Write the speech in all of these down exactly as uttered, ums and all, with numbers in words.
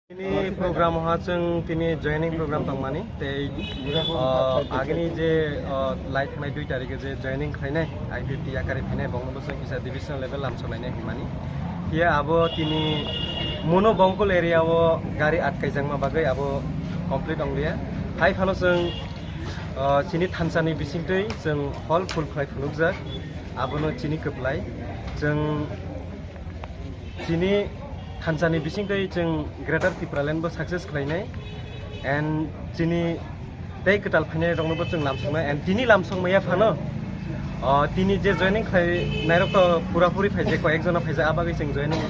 Tini program ha chwng tini joining program tongmani tei, uh, agini je, uh, lai thangnai dui tarikhe je joining khlainai I P F T yakari phainai bongno bo chwng kisa divisional level lamsok lainai hinmani. Hiya abo tini Mono Bongkol area o gari atkaijakma bagwi abo complete onglia. Hai phano chwng, uh, chini thansani bisingtwi chwng hall full khlai phunukjak, abono chini kwplai. Chwng Chini thansani bisingtwi chwng Greater Tipraland bo success khlainai and chini tei kwtal phainai rokno bo chwng lamsoknai and tini lamsokmaya phano, o, tini je joining khlai nairok to pura puri phaijak, koyek jona phaijak, abagwi chwng joining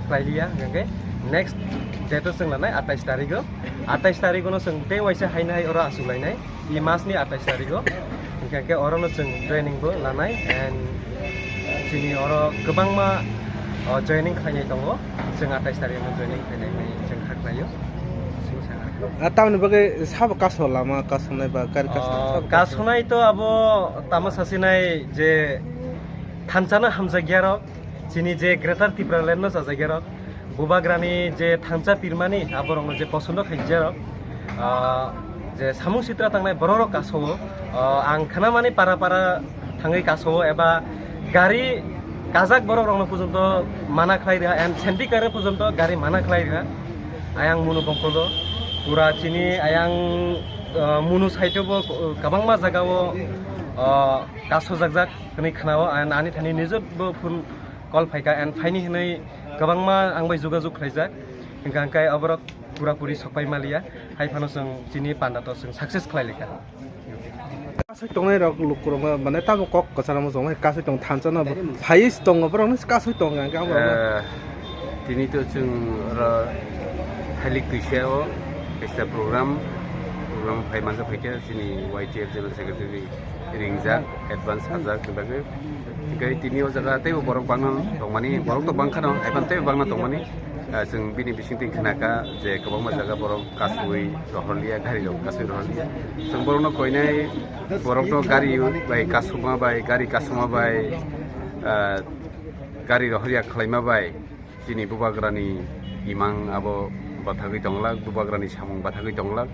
khlai liya, hwnkhe next date o chwng lanai atais tarigo, atais tarigo no chwng tei waisa haino hai oro aswk lainai. I masni atais tarigo, hingkha khe orono chwng joining bo lanai and chini oro kwbangma, o, joining khlainai tongo, chwng atais tarigno joining khlainai hinwi chwng kha khlaio, chwng sakha. A, tamoni bagwi sabo kaso lama kasonai ba gari kasonai, o, sabo kasonai to abo tamo sasinai je thansano hamjakya rok, chini je Greater Tipraland no chajakya rok, Bubagrani je thansa pirmani, aborokno je posondo khaijak, ah, je samung sitra tangnai borokrok kaso-o, ah, ang khnamani para para thangwi kaso-o eba gari kajak borokrokno porjonto mana khlai rwha, and senti kare porjonto gari mana khlai rwha. Ayang Mono Bongkolo pura chini ayang, ah, Mono side-o bo, ah, kwbangma jaga-o, ah, kasojakjak hwnwi khnao, and ani thani nijo bo phone call phaikha, and phaini hwnwi kwbangma ang bai jogajog khlaijak, hwnkha hwnkhe aborok pura puri sokpai maliya, hai phano chwng chini panda to chwng success khlai laikha. Kasui tongnai rok lukurok mane tamo kok kwcharo mo chongnai kasui tong thansa no phaiwi tongo borok no kasui tongo hwnkhe abo rok no. Eh, tini to chwng oro thailik twisa o kaisa program, program phai manjak phaikha chini Y T F General Secretary ringjak, advance sajak bagwi. Hingke tini o jaga teibo borok bangna tongmani, borok to bangkhano, haiphano teibo bangna tongmani. Ah, chwng bini bisingtwi khnakha je kwbangma jaga borok kasui rohorliya, gari rok kasui rohorliya. Chwng borokno koinai borokno gari bai kasuma bai, gari kasuma bai, ah, gari rohorya khlaima bai. Chini bubagrani imang abo bathagwi tonglak, bubagrani samung bathagwi tonglak.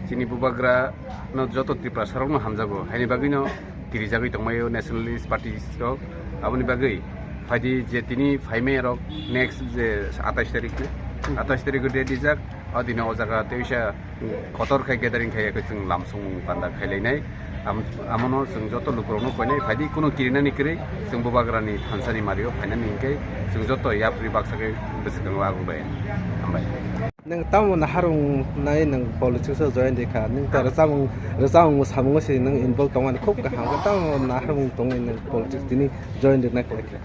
Chini bubagra no joto Tiprasa rokno hamjago, haini bagwino kirijagwi tongmaio nationalist party rok. Aboni bagwi phaidi je tini phaimai rok next je atais tarik, atais tarik o date rijak, o dino o jaga teisa kotor khe gathering khe chwng lamsong panda khailainai. Am-, amono chwng joto lukurokno koinai phaidi, kuno kirinani kwrwi chwng bubagrani thansani mario phainani hinkhe chwng joto yapri baksa khe bwswkango agubai. Hambai. Nwng tamo naharung nai nwng politics o join rikha, nwng to rwchapmung, rwchapmung mwsamung se nwng involve tongmani khub kaham khe, tamo naharung tongwi nwng politics tini join rikna khlai kha?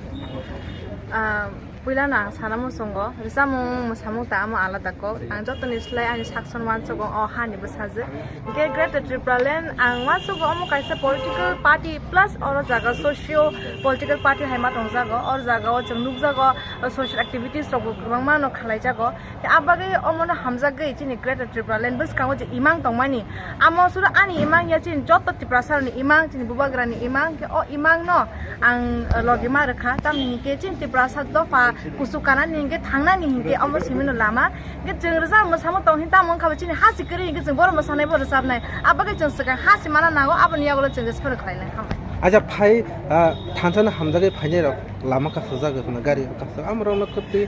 Ah, Puila no ang sana muchungo, rwchapmung mwsamung ta amo alada kok. Ang jotoni slai ani sak song uansukgo o hani bwsajwk. Hingke Greater Tipraland ang uansukgo omo kaisa political party plus oro jaga socio political party hai ma tongjago. Oro jaga o chwng nukjago, o social activities rok bo kwbangma no khlaijago. Tei abagwi omono hamjakgwi chini Greater Tipraland bwskango je imang tongmani, amo suro ani imang ya chini joto Tiprasa rokni imang, chini bubagrani imang, hingke o imang no ang logi ma rwkha, tamni hingke chini Tiprasa dopha kuchuk kanani hingke thangnani hingke omo simino lama, hingke chwng rwchap mwsamo tong hin tamo wngkha bo chini hasi kwrwi hingke chwng bohrok mwsanai bo rwchapnai, abagwi chwng swkang hasi mana nango, aboni yagulo chwng je sono khlainai hambai. Acha phai, ah, thansa no hamjagwi phainai rok lama kasajak hwnwi gari kasajak, amo rok no kwtwi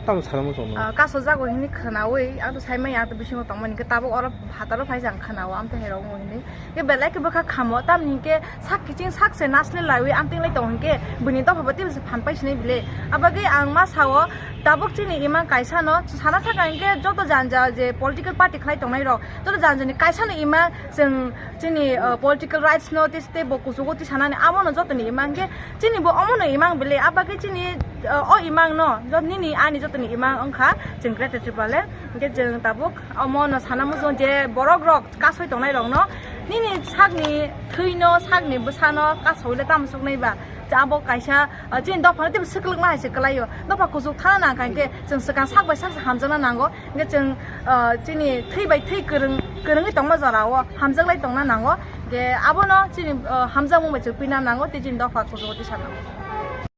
Tamo sana muchung no? Ah, kaso jago hini khwnawi, ang to saimanya, ang to bisingo tongmani, hwnkhe tabuk oro phataro phai jang khwnao, amtwi hai rok hini. Hwnkhe belai khe bwkha khamo, tamni hwnkhe sak kiching sak se nasle laiwi amtwi lai tong hwnkhe, bini dopha bo tebisa phan pai sinai bile. Abagwi ang ma sao, tabuk chini imang kaisa no, sana thaka hwnkhe joto janja je political party khlai tongnai rok, joto janja ni kaisa no imang chwng chini, ah, political rights no tei, tei bo kuchugo twi sanani, amo no joto ni imang hwnkhe, Chini bo omo no imang bile, abagwi chini, uh, o imang no, jot nini ani joto ni imang wngkha, chwng Greater Tipraland. Hwnkhe chwng tabuk omo no sana muchung je borok rok kasoi tongnai rok no, nini sakni thwi no, sakni bwsa no kasoi le tamo suknai ba. Cha abo kaisa, uh, chini dopha no teibo swklwkma hai se kwlai o. Dopha kuchuk thana nang kha hwnkhe chwng swkang sak bai sak se hamjakna nango. Hwnkhe chwng, uh, chini thwi bai thwi kwrwng, kwrwngwi tongma jora o hamjaklai tongna nango. Hwnkhe abono chini, uh, hamjakmung bai chwng pina nango, tei chini dopha kuchugo tisa nango.